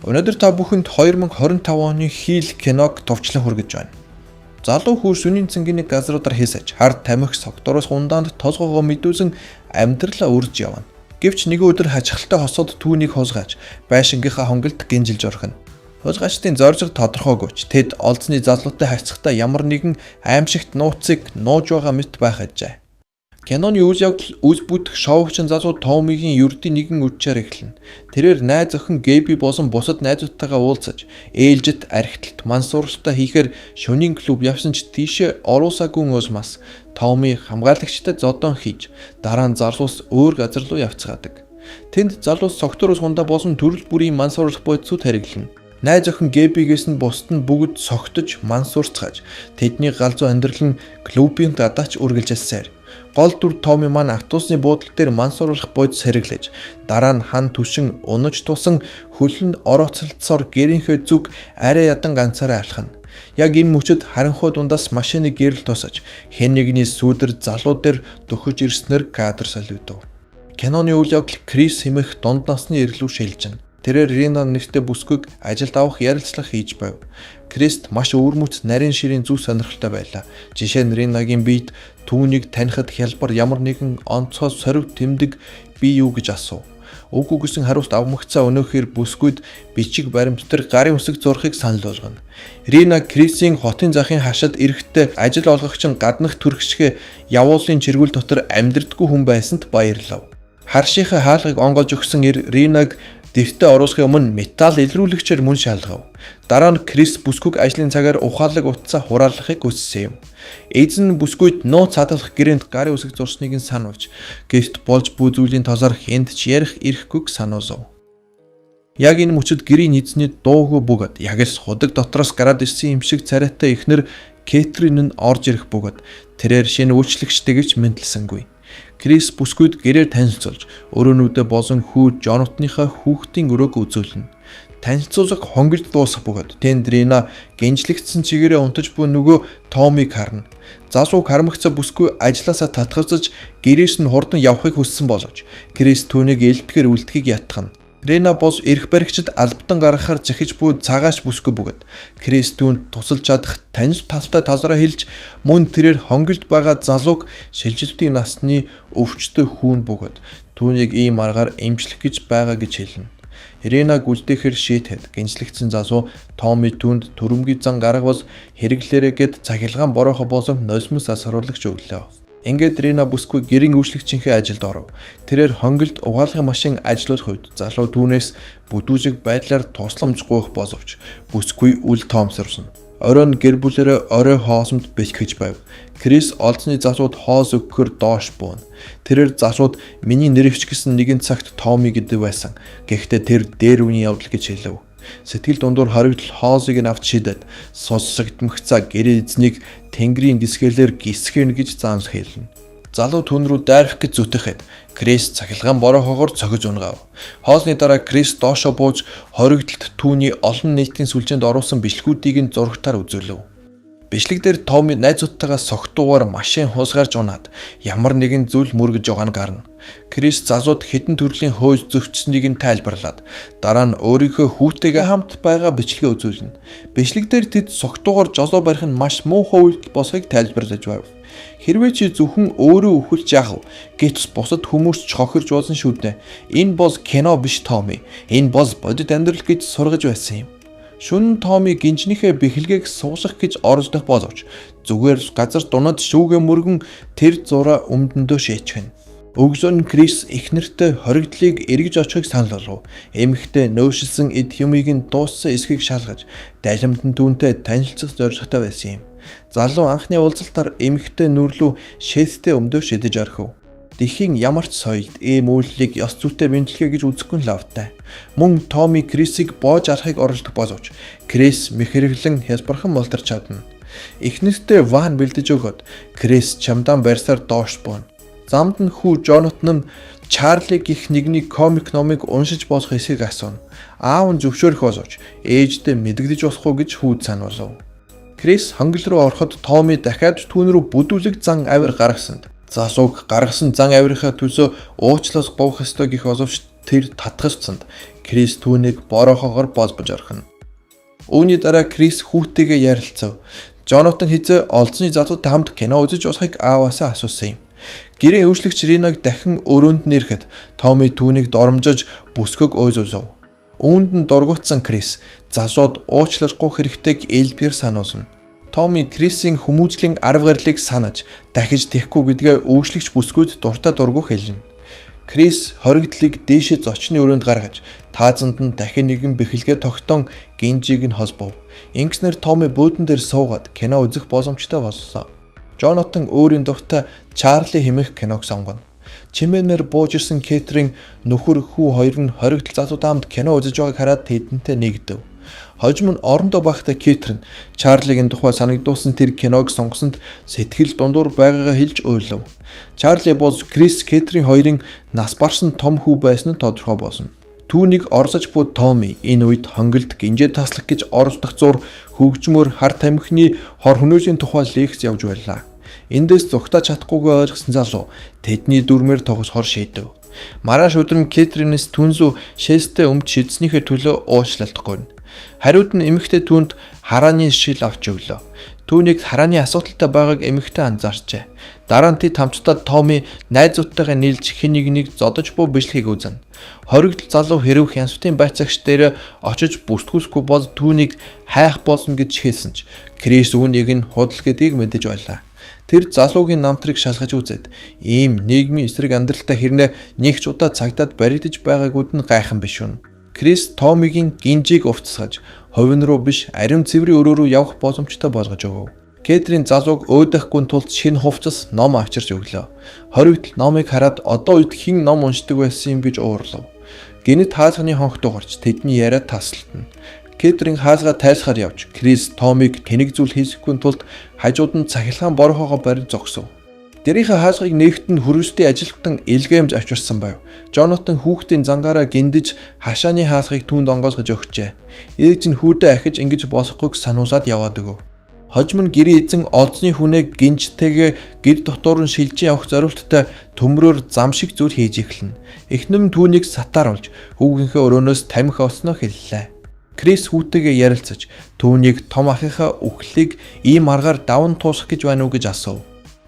Өнөөдөр та бүхэнд 2025 оны Хил киног товчлон хүргэж байна. Залуу хүү шөнийн цэнгэний газруудаар хийсэж, хар тамхи согтороос хундаанд толгоогоо мэдүүлсэн амьдралаа үрж явна. Гэвч нэгэн өдөр хажихалтай хосууд түүнийг хулгайж, байшингийнхаа хонголд гинжилж орхино. Хулгайчдын зорилго тодорхойгүй ч тэд олзны залуутай харьцахдаа ямар нэгэн аимшигт нууцыг нууж байгаа мэт байх ажээ. Киноны үйл явдал үз бүтэх шоучин залуу Томигийн ердийн нэгэн үдчээр эхэлнэ. Тэрээр найз охин Гэби болон бусад найзуудтайгаа уулзаж, ээлжит архиталт мансуурлалтаа хийхээр шөнийн клуб явсан ч тийшээ оруулсаагүй улмаас Томи хамгаалагчтай зодон хийж, дараа нь залуус өөр газар руу явцгаадаг. Тэнд залуус согтуур ус хундаа болон төрөл бүрийн мансууруулах бодисууд хэрэглэнэ. Найз охин Гэбигээс нь бусад нь бүгд согтож мансуурцгааж, тэдний галзуу амьдрал нь клубын гадаач үргэлжилсээр. Гол дүр Томи маань автобусны буудлын дээр мансууруулах бодис хэрэглэж, дараа нь хан түшин унаж тусан хөлн орооцолдсоор гэрийнхээ зүг арай ядан ганцаараа алхана. Яг энэ мөчид харанхуй дундаас машины гэрэл тусаж, хэн нэгний сүүдэр залуу дээр дөхөж ирснээр кадр солигдов. Киноны үйл явдал Крис хэмээх дунд насны эр лүү шилжинэ. Тэрээр Рина нэртэй бүсгүйг ажилд авах ярилцлага хийж байв. Крист маш өвөрмөц нарийн ширийн зүг сонирхолтой байлаа. Жишээ нь Ринагийн биед түүнийг танихад хялбар ямар нэгэн онцгой сорив тэмдэг бий юу гэж асуув. Үгүй гэсэн хариулт авмагцаа өнөөхөр бүсгүйд бичиг баримт төр гарын үсэг зурхыг санал болгоно. Рина Крисийн хотын захын хашид эрэхтэй ажил олгогч нь гаднах төрхшгэ явуулын чиргүүл дотор амьдрдаггүй хүн байсанд баярлав. Харшийнхаа хаалгыг онгойлж өгсөн эр Ринаг дэртээ оруулахын өмнө металл илрүүлэгчээр мөн шалгав. Дараа нь Крис бүсгүйг ажлын цагаар ухаалаг утсаа хураалгахыг хүссэн юм. Эзэн бүсгүйд нууц хадгалах гэрээнд гарын үсэг зурсныг нь сануулж, гэрт болж буй зүйлийн талаар хэнд ч ярих эрхгүйг сануулав. Яг энэ мөчид гэрийн эзний дуугүй бөгөөд яг л худаг дотроос гараад ирсэн юм шиг царайтай эхнэр Кэтрин нь орж ирэх бөгөөд тэрээр шинэ үйлчлэгчтэй гэж мэндэлсэнгүй. Крис бүсгүйд гэрээр танилцуулж, өрөөнүүдээ болон хүү Жонотныхаа хүүхдийн өрөөг үзүүлнэ. Танилцуулга хонгилд дуусах бөгөөд тэнд Рина гинжлэгдсэн чигээрээ унтаж буй нөгөө Томиг харна. Залуу харамгцаа бүсгүй ажлаасаа татгалзаж гэрээс нь хурдан явахыг хүссэн боловч Крис түүнийг элдэхээр үлдэхийг ятгана. Рена бос эрх баригчид албадан гаргахаар захиж буй цагааш бүсгүй бөгөөд Крис түүнд тусалж чадах танил талтай талаараа хэлж, мөн тэрээр хонгилд байгаа залууг шилжилтийн насны өвчтөй хүүн бөгөөд түүнийг ийм аргаар эмчлэх гэж байгаа гэж хэлнэ. Ренаг үлдээхээр шийтгэхэд гинжлэгдсэн залуу Томи түүнд төрөмгий зан гаргавал хэрэглээрэй гэд цахилгаан бороохон болон нулимс асруулагч өглөө. Ингээд Рина бүсгүй гэрийн үйлчлэгчийнхээ ажилд оров. Тэрээр хонгилд угаалгын машин ажиллуулах үед залуу түүнээс бүдүүжиг байдлаар тусламж гуйх боловч бүсгүй үл тоомсорсон. Оройн гэр бүлээрээ орой хоосомд бэлтгэж байв. Крис олзны залууд хоос өгөхөөр доош бууна. Тэрээр залууд миний нэрвч гэсэн нэгэн цагт Томи гэдэг байсан. Гэхдээ тэр дээр үний явдал гэж хэлв. Сэтгэл дундуур хоригдол хоосыг нь авч шидэд сулсагдмагцаа гэрээ эзнийг тэнгэрийн дисгэлээр гисгэн гэж заанал хэлнэ. Залуу түн рүү дайрах гэж зүтгэхэд Крис цахилгаан бороо хогоор цохиж унгав. Хоолны дараа Крис доошоо бууж хоригдолд түүний олон нийтийн сүлжээнд оруулсан бичлэгүүдийг нь зурагтаар үзүүлв. Бичлэг дээр Томи найзуудтайгаа согтуугаар машин хулгайрж унаад ямар нэгэн зүйл мөргөж байгаа нь гарна. Крис залууд хэдэн төрлийн хууль зөрчсөнийг нь тайлбарлаад дараа нь өөрийнхөө хүүтэйгээ хамт байгаа бичлэгээ үзүүлнэ. Бичлэг дээр тэд согтуугаар жолоо барих нь маш муухай үйлдэл болохыг тайлбарлаж байв. Хэрвээ чи зөвхөн өөрөө үхэлж яах вэ? Гэвч бусад хүмүүс ч хохирж болно шүү дээ. Энэ бол кино биш, Томи. Энэ бол бодит амьдрал гэж сургаж байсан юм. Шөнө Томи гинжнийхээ бэхэлгээг суулгах гэж оролдох боловч зүгээр л газар дунад шүүгээ мөргөн тэр зураа өмдөндөө шээчихнэ. Өглөө нь Крис эхнэртэй хоригдлыг эргэж очихыг санал болгов. Эмэгтэй нөөшилсөн эд юмыг нь дууссан эсхийг шалгаж, далимд нь түүнтэй танилцах зорилготой байсан юм. Залуу анхны уулзалтаар эмэгтэй нүрлүү шээстэй өмдөө шидэж орхив. Дэлхийн ямар ч соёлд ийм үйлдэлийг ёс зүйтэй мэдлэгээ гэж үзэхгүй нь лавтай. Мөн Томи Крисийг боож алахыг оролдох боловч Крис мэхэргэлэн хялбархан мултарч чадна. Эхнэртэй ван бэлдэж өгөөд Крис чамдаан барьсаар доош бууна. Замд нь хүү Жонатан нь Чарли гэх нэгний комик номыг уншиж болох эсэхийг асууна. Аав нь зөвшөөрөх боловч ээждээ мэдэгдэж болохгүй гэж хүүд сануулав. Крис хонгил руу ороход Томи дахиад түүн рүү бүдүүлэг зан авир гаргасанд залууг гаргасан зан авирынхаа төлөө уучлаас гуйх ёстой гэх боловч тэр татгалцсанд Крис түүнийг борохоогоор бозбож орхино. Үүний дараа Крис хүүтэйгээ ярилцав. Жонатан хэзээ олзны залуутай хамт кино үзэж болохыг ааваасаа асуусан юм. Гэрээ үйлчлэгч Риног дахин өрөөнд нэрэхэд Томми түүнийг доромжож бүсгүйг уйлуулав. Үүнд нь дургуутсан Крис залууд уучлахгүй хэрэгтэйг элбэр сануулна. Томми Крисийн хүмүүжлийн арга барилыг санаж дахиж тэхгүй гэдгээ үйлчлэгч бүсгүйд дуртай дургүй хэлнэ. Крис хоригдлыг дээшээ зочны өрөөнд гаргаж таазанд нь дахин нэгэн бэхэлгээ тогтоон гинжийг нь холбов. Ингэснээр Томми буудан дээр суугаад кино үзэх боломжтой боллоо. Жонатан өөрийн дуртай Чарли хэмээх киног сонгоно. Чимээнээр бууж ирсэн Кэтрин нөхөр хүү хоёр нь хоригдол залуутай хамт кино үзэж байгааг хараад тэдэнтэй нэгдэв. Хожим нь орондоо байхдаа Кэтрин Чарлигийн тухай санагдуулсан тэр киног сонгосонд сэтгэл дундуур байгаагаа хэлж уйлав. Чарли бол Крис Кэтрин хоёрын нас барсан том хүү байсан нь тодорхой болно. Түүнийг оролцож буй Томми энэ үед хонголд гинжээ таслах гэж оролдох зур хөгжмөр хар тамхины хор хөнөөсийн тухай лекц явж байлаа. Эндээс зугтааж чадахгүйгээ ойлгосон залуу тэдний дүрмээр тогсохоор шийдэв. Маргааш өдөр нь Кэтринээс түнзүү шээстэй өмч шидснийхээ төлөө уучлалт гуйна. Хариуд нь эмэгтэй түүнд харааны шил авч өглөө. Түүнийг харааны асуудалтай байгааг эмэгтэй анзаарчээ. Дараа нь тэд хамтдаа Томми найзуудтайгаа нийлж хэн нэгнийг зодож буй бичлэгийг үзнэ. Хоригдол залуу хэрв хяналтын байцаагч дээр очиж бүртгүүлэхгүй бол түүнийг хайх болно гэж хэлсэн ч Крис үүнийг нь худал гэдгийг мэдэж байлаа. Тэр залуугийн намтрыг шалгаж үзээд ийм нийгмийн эсрэг амьдралтай хэрнээ нэг ч удаа цагдаад баригдаж байгаагүйд нь гайхан биш үү. Крис Томигийн гинжийг увцсгаж хувин руу биш ариун цэврийн өрөө рүү явах боломжтой болгож өгөв. Кэтрин залууг өөдөхгүй тулд шинэ хувцас ном авчирч өглөө. Хоригдол номыг хараад одоо үед хэн ном уншдаг байсан юм гэж уурлав. Гэнэт хаалганы хонх дуугарч тэдний яриа таслалтна. Кэтрин хаалгаа тайлахаар явж Крис Томиг тэнэг зүйл хийсэхгүй тулд хажууд нь цахилгаан борхоогоо барин зогсов. Дэрийнхээ хаалгыг нээхэд нь хөрвөсдийн ажилтан илгээмж авчирсан байв. Жонатан хүүхдийн зангаараа гиндэж хашааны хаалгыг түүнд онгойлгож өгчээ. Ээж нь хүүдээ ахиж ингэж болохгүйг сануулад яваад өгөв. Хожим нь гэрээ эзэн олзны хүнээ гинжтэйгээ гэр дотоор нь шилжин явах зориулттай төмрөөр зам шиг зүйл хийж эхэлнэ. Эхнэр нь түүнийг сатааруулж хүүгийнхээ өрөөнөөс тамхи олсноо хэллээ. Крис хүүтэйгээ ярилцаж түүнийг том ахынхаа үхлийг ийм аргаар даван туусгах гэж байна уу гэж асуув.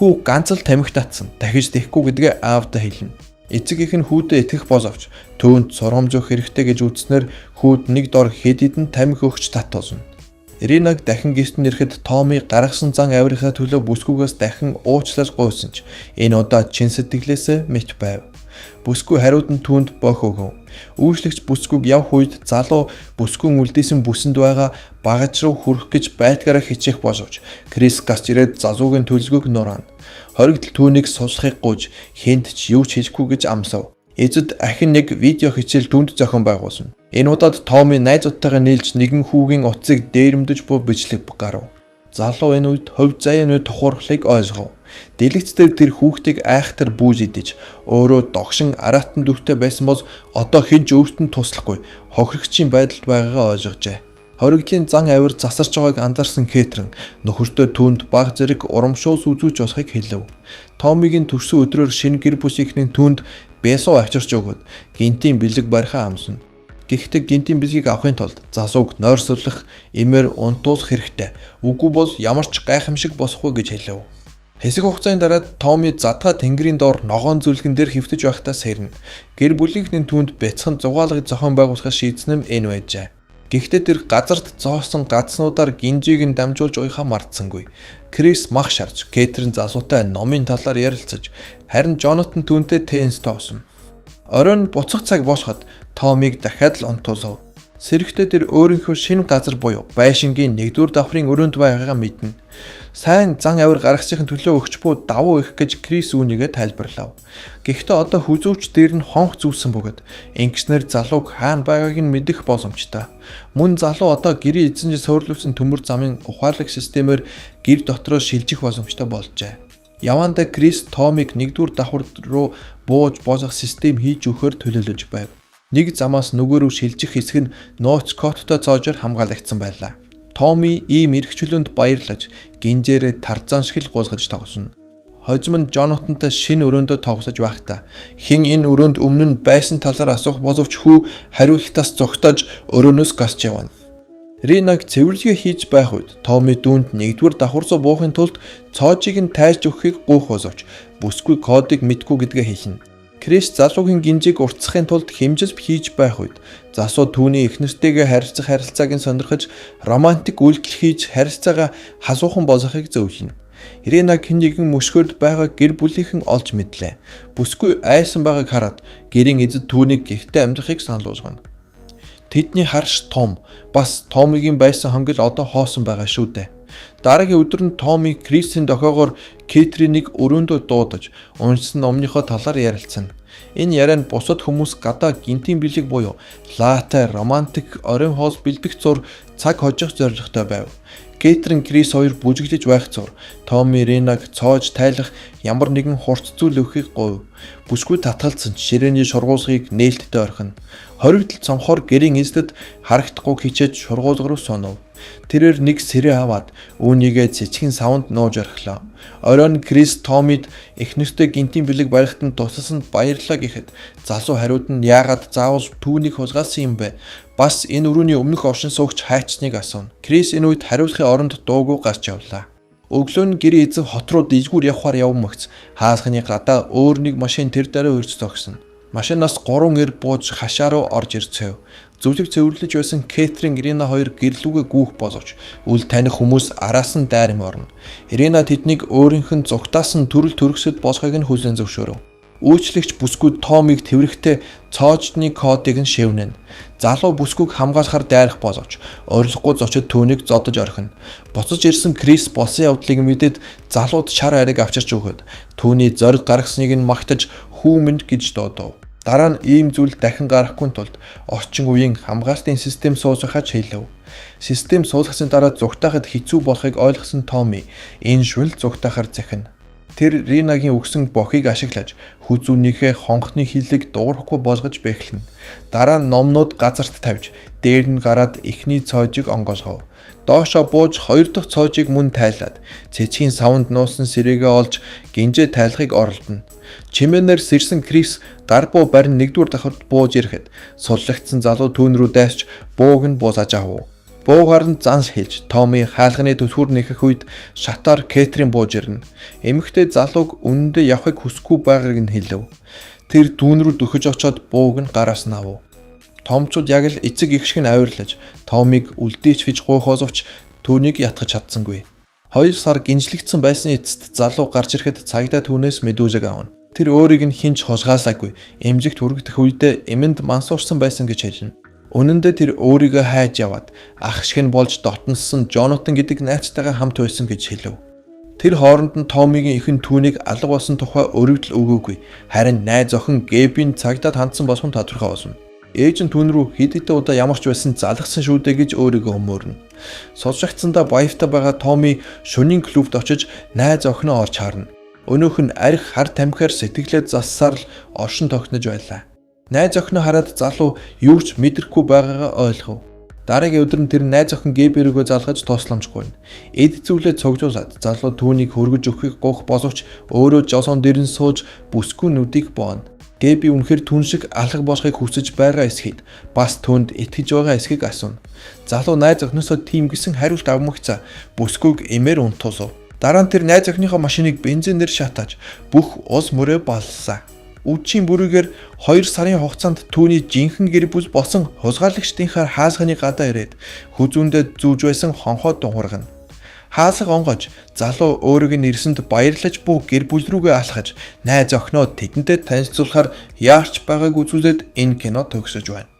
Хүү ганц л тамхи татсан. Дахиж тэхгүй гэдгээ аавдаа хэлнэ. Эцэг их нь хүүдээ итгэх боловч түүнд сургамж өгөх хэрэгтэй гэж үзснээр хүүд нэг дор хэд хэдэн тамхи өгч татуулна. Ринаг дахин гэрт нэрэхэд Томми гаргасан зан авирынхаа төлөө бүсгүйгээс дахин уучлал гуйсан ч энэ удаа чин сэтгэлээсээ мэт байв. Бүсгүй хариуд нь түүнд бохь өгөв. Үйлчлэгч бүсгүйг явх үед залуу бүсгүйн үлдээсэн бүсэнд байгаа багаж руу хүрэх гэж байдгаараа хичээх боловч Крис гарч ирээд залуугийн төлзгөөг нураана. Хоригдол түүнийг суслахыг гуйж хэнд ч юу ч хийхгүй гэж амлав. Эцэд ахин нэг видео хичээл түүнд зохион байгуулсан. Энэ удаад Томми найзуудтайгаа нийлж нэгэн хүүгийн утсыг дээрэмдэж буй бичлэг гарав. Залуу энэ үед хувь заяаны тухуурхлыг ойлгов. Дэлгэц дээр тэр хүүхдийг айхтар бүүж идэж өөрөө догшин араатан дүртэй байсан бол одоо хэн ч өөрт нь туслахгүй хохирогчийн байдалд байгаагаа ойлгожээ. Хоригдлын зан авир засарч байгааг анзаарсан Кэтрин нөхөртөө түүнд баг зэрэг урамшуулс үзүүлж болохыг хэлэв. Томигийн төрсөн өдрөөр шинэ гэр бүлийнхний түүнд бясуу авчирч өгөөд гинтийн бэлэг барихаа амсна. Гэхдээ гинтийн бэлгийг авахын тулд залууг нойрсорлох, эмээр унтуулах хэрэгтэй. Үгүй бол ямар ч гайхамшиг босохгүй гэж хэлэв. Хэсэг хугацааны дараа Томми задгай тэнгэрийн доор ногоон зүлгэн дээр хэвтэж байхдаа сэрнэ. Гэр бүлийнхний түүнд бяцхан зугаалгыг зохион байгуулахаар шийдсэн нь энэ байжээ. Гэхдээ тэр газарт зоосон гадснуудаар гинжийг нь дамжуулж уяхаа мартсангүй. Крис мах шарж, Кэтрин залуутай номын талаар ярилцаж, харин Жонатан түүнтэй теннис тоосон. Оройн буцах цаг босоход Томыг дахиад л унтуулав. Сэрэгтээ тэр өөрийнхөө шинэ газар буюу байшингийн нэгдүгээр давхрын өрөөнд байгаагаа мэднэ. Сайн зан авир гаргахын төлөө өгч буй давуу их гэж Крис үүнийгээ тайлбарлав. Гэхдээ одоо хүзүүч дээр нь хонх зүүсэн бөгөөд ингэснээр залууг хаана байгааг нь мэдэх боломжтой. Мөн залуу одоо гэрийн эзэн суйрлуулсан төмөр замын ухаалаг системээр гэр дотроо шилжих боломжтой болжээ. Явандаа Крис Томыг нэгдүгээр давхар руу бууж болох систем хийж өгөхөөр төлөөлөж байв. Нэг замаас нөгөө рүү шилжих хэсэг нь нууц кодтой цоожоор хамгаалагдсан байлаа. Томми ийм эрх чөлөөнд баярлаж гинжээрээ Тарзан шиг л гулгаж тогсно. Хожим нь Джонатантай шинэ өрөөндөө тогсож байхдаа хэн энэ өрөөнд өмнө нь байсан талаар асуух боловч хүү хариултаас зугтааж өрөөнөөс гасч явна. Ринаг цэвэрлэгээ хийж байх үед Томми дүүнд нэгдүгээр давхар руу буухын тулд цоожийг нь тайж өгөхийг гуйх боловч бүсгүй кодыг мэдэхгүй гэдгээ хэлнэ. Крис залуугийн гинжийг уртсахын тулд хэмжил хийж байх үед залуу түүний эхнэртэйгээ харилцах харилцааг нь сонирхож, романтик үйлдэл хийж харилцаагаа халуухан болгохыг зөвлөнө. Ирена хэн нэгэн мөшгөрд байгаа гэр бүлийнхэн олж мэдлээ. Бүсгүй айсан байгааг хараад гэрийн эзэд түүнийг гэртээ амьдрахыг санал болгоно. Тэдний харш Том бас Томигийн байсан хонгил одоо хоосон байгаа шүү дээ. Дараагийн өдөр нь Томи Крисийн дохиогоор Кэтриныг өрөөндөө дуудаж уншсан номныхоо талаар ярилцсан. Энэ яриа нь бусад хүмүүс гадаа гэнтийн бэлэг буюу лаатай романтик оройн хоол бэлдэх зур цаг хожих зорилготой байв. Кэтрин, Крис хоёр бүжиглэж байх зур Томми Ренаг цоож тайлах ямар нэгэн хурц зүйл өгөхийг гуйв. Бүсгүй татгалзсан ч ширээний шургуулгыг нээлттэй орхино. Хоригдол цонхоор гэрийн эздэд харагдахгүй хичээж шургуулга руу сунав. Тэрээр нэг сэрээ аваад үүнийгээ цэцгийн саванд нууж орхилоо. Оройн Крис Томид эхнэртэй гэнтийн бэлэг барихад нь тусалсанд баярлалаа гэхэд залуу хариуд нь яагаад заавал түүнийг хулгайлсан юм бэ? Бас энэ өрөөний өмнөх оршин суугч хайчсныг асууна. Крис энэ үед хариулахын оронд дуугүй гарч явлаа. Өглөө нь гэрийн эзэн хот руу дэжгүүр явахаар яван мөгц хаалханы гадаа өөр нэг машин тэр дараа урьж зогсно. Машинаас 3 эр бууж хашаа руу орж ирцгээв. Зүлэг цэвэрлэж байсан Кэтрин, Ирина хоёр гэрлүүгээ гүйх боловч үл таних хүмүүс араас нь дайран орно. Ирина тэднийг өөрийнх нь зугтаасан төрөл төрөсөд болохыг нь хүлээн зөвшөөрөв. Үйлчлэгч бүсгүй Томыг тэврэхдээ цоожны кодыг нь шивнэ. Залуу бүсгүйг хамгаалахаар дайрах боловч орилохгүй зочид түүнийг зодож орхино. Буцаж ирсэн Крис болсон явдлыг мэдээд залууд шар ариг авчирч өгөхөд түүний зориг гаргасныг нь магтаж хүүмэнд гэж дуудав. Дараа нь ийм зүйл дахин гарахгүй тулд орчин үеийн хамгаалтын систем суулгахаж хэлэв. Систем суулгасны дараа зугтаахад хэцүү болохыг ойлгосон Томми энэ шул зугтаахаар захина. Тэр Ринагийн өгсөн бохийг ашиглаж хүзүүнийхээ хонхны хиллэг дуугарахгүй болгож бэхлэнэ. Дараа нь номнууд газарт тавьж, дээр нь гараад эхний цоожийг онгойлгов. Доошоо бууж хоёр дахь цоожийг мөн тайлаад цэцгийн саванд нуусан сэрээгээ олж гинжээ тайлахыг оролдоно. Чимээнээр сэрсэн Крис гар буу барин нэгдүгээр давхарт бууж ирэхэд суллагдсан залуу түүн рүү дайсч бууг нь буулгаж авав. Буугаар нь занс хэлж Томми хаалганы түлхүүр нэхэх үед шатаар Кэтрин бууж ирнэ. Эмэгтэй залууг үнэндээ явахыг хүсэхгүй байгааг нь хэлэв. Тэр дүүн рүү дөхөж очоод бууг нь гараас нь авав. Томчууд яг л эцэг эх шиг нь авирлаж Томмиг үлдээч гэж гуйх боловч түүнийг ятгах чадсангүй. 2 сар гинжлэгдсэн байсан эцэст залуу гарч ирэхэд цагдаа түүнээс мэдүүлэг авна. Тэр өөрийг нь хэн ч хулгайлаагүй. Эмзэгт хүрэгдэх үедээ эмэнд мансуурсан байсан гэж хэлнэ. Үнэн дээр тэр өөрийгөө хайж яваад ах шиг нь болж дотноссон Джонатан гэдэг найзтайгаа хамт байсан гэж хэлэв. Тэр хооронд нь Томигийн ихэн түүнийг алга болсон тухай өргөдөл өгөөгүй. Харин найз охин Гэбийн цагдаад хандсан болох нь тодорхой болно. Ээж нь түүн рүү хэд хэдэн удаа ямар ч байсан залгасан шүү дээ гэж өөрийгөө өмөөрнө. Сулжигдсандаа баяртай байгаа Томи шөнийн клубт очиж найз охиноо олж харна. Өнөөх нь арх хар тамхиар сэтгэлээ зассаар л оршин тогтнож байлаа. Найз охиноо хараад залуу юу ч мэдрэхгүй байгаагаа ойлгов. Дараагийн өдөр нь тэр найз охин Гэби рүүгээ залгаж тусламж гуйна. Эд зүйлээ цугжуулаад залуу түүнийг хөргөж өгөхийг гуйх боловч өөрөө жолоон дээр нь сууж бүсгүй нүдийг бооно. Гэби үнэхээр түн шиг алга болохыг хүсэж байгаа эсхийд бас түүнд итгэж байгаа эсхийг асууна. Залуу найз охиноосоо тийм гэсэн хариулт авмагцаа бүсгүйг эмээр унтуулав. Дараа нь тэр найз охиныхоо машиныг бензинээр шатааж бүх ус мөрөө баллаа. Үдшийн бүрийгээр 2 сарын хугацаанд түүний жинхэнэ гэр бүл болсон хулгайлагчдынхаа хаалганы гадаа ирээд хүзүүндээ зүүж байсан хонхоо дунхаргана. Хаалга онгойж залуу өөрийг нь ирсэнд баярлаж буй гэр бүл рүүгээ алхаж найз охиноо тэдэнтэй танилцуулахаар яарч байгааг үзүүлээд энэ кино төгсөж байна.